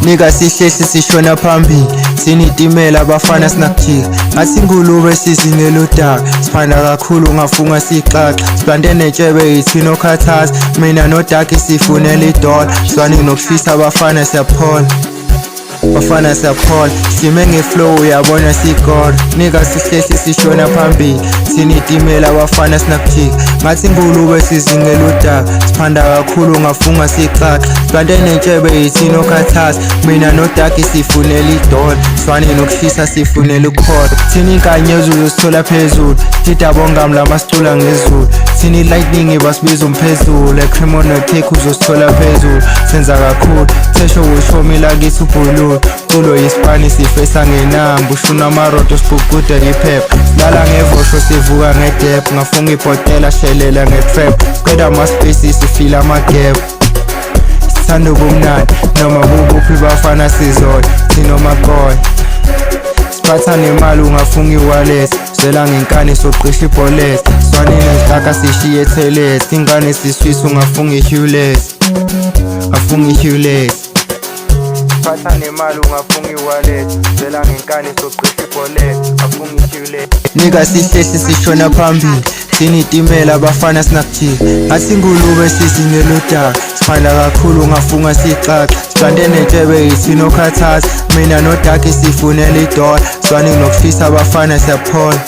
Nika sihlehli sishona phambili, sinitimela abafana sinakujika. Ngathi ingulube sizingela udaka, siphanda kakhulu ungafunga sixaxa. Siplante netshebe yithina okhathaza, mina nodaki sifunela idola. Swane nokushisa abafana siyaphola. Bafana siyaphola, sime ngeflow uyabona sikora. Nika sihlehli sishona phambili, sinitimela abafana sinakujika. Ngathi ingulube sizingela udaka, siphanda kakhulu ungafunga sixaxa. Siplante nentshebe yithina okhathaza, mina nodaki sifunela idola. Swane nokushisa sifunela ukuphola. Thina inkanyezi uzosithola phezulu, dida bongam lamasicula ngezulu. Thina i-lightning basibiza umphezulu, eCremona cake uzosithola phezulu. Senza kakhulu, thesho ushomi lakithi ubhululu. Culo yispani sifesa ngenamba, ushuna amaroto sigugude iphepha. Silala ngevosho sivuka ngedephu, ngafunga ibhotela shelela ngetrap. Siqeda ama-spaces sifila amagap. Sithanda ubumnandi noma bubuphi bafana sizona thina omakoya. Siphatha nemali ungafunga iwallet, zwela ngenkani soqisha ibholet. Swane nezihlaka sishiye toilet, ingane siswisa ungafunga i-Hewlett, ngafunga i-Hewlett. Siphatha nemali ungafunga iwallet, zwela ngenkani soqisha ibholet, ngafunga i-Hewlett. Nika sihlehli sishona phambili, sinitimela abafana sinakujika. Ngathi ingulube sizingela udaka, siphanda kakhulu ungafunga sixaxa. Siplante nentshebe yithina okhathaza, mina nodaki sifunela idola. Swane nokushisa abafana siyaphola.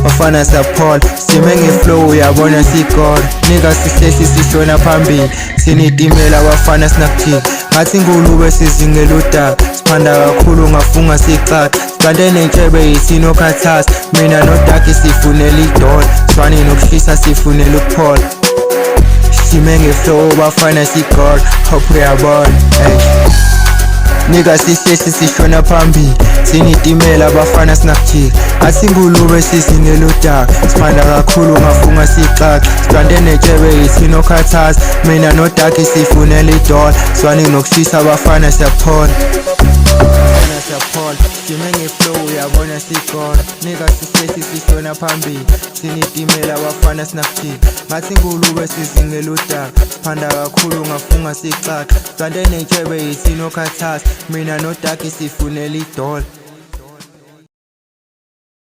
Bafana siyaphola, sime ngeflow uyabona sikora. Nika sihlehli sishona phambili, sinitimela abafana sinakujika. Ngathi ingulube sizingela udaka, siphanda kakhulu ungafunga sixaxa. Siplante nentshebe yithina okhathaza, mina nodaki sifunela idola. Swane nokushisa sifunela ukuphola. Sime ngeflow bafana sikora, hope uyabona, hey. Nika sihlehli sishona phambili, sinitimela abafana sinakujika. Ngathi ingulube sizingela udaka, siphanda kakhulu ungafunga sixaxa. Siplante netshebe yithina okhathaza, mina nodaki sifunela idola. Swane nokushisa abafana siyaphola. Bafana siyaphola, sime ngeflow uyabona sikora. Nika sihlehli sishona phambili, sinitimela abafana sinakujika. Ngathi ingulube sizingela udaka, siphanda kakhulu ungafunga sixaxa. Siplante nentshebe yithina okhathaza, mina nodaki sifunela idola.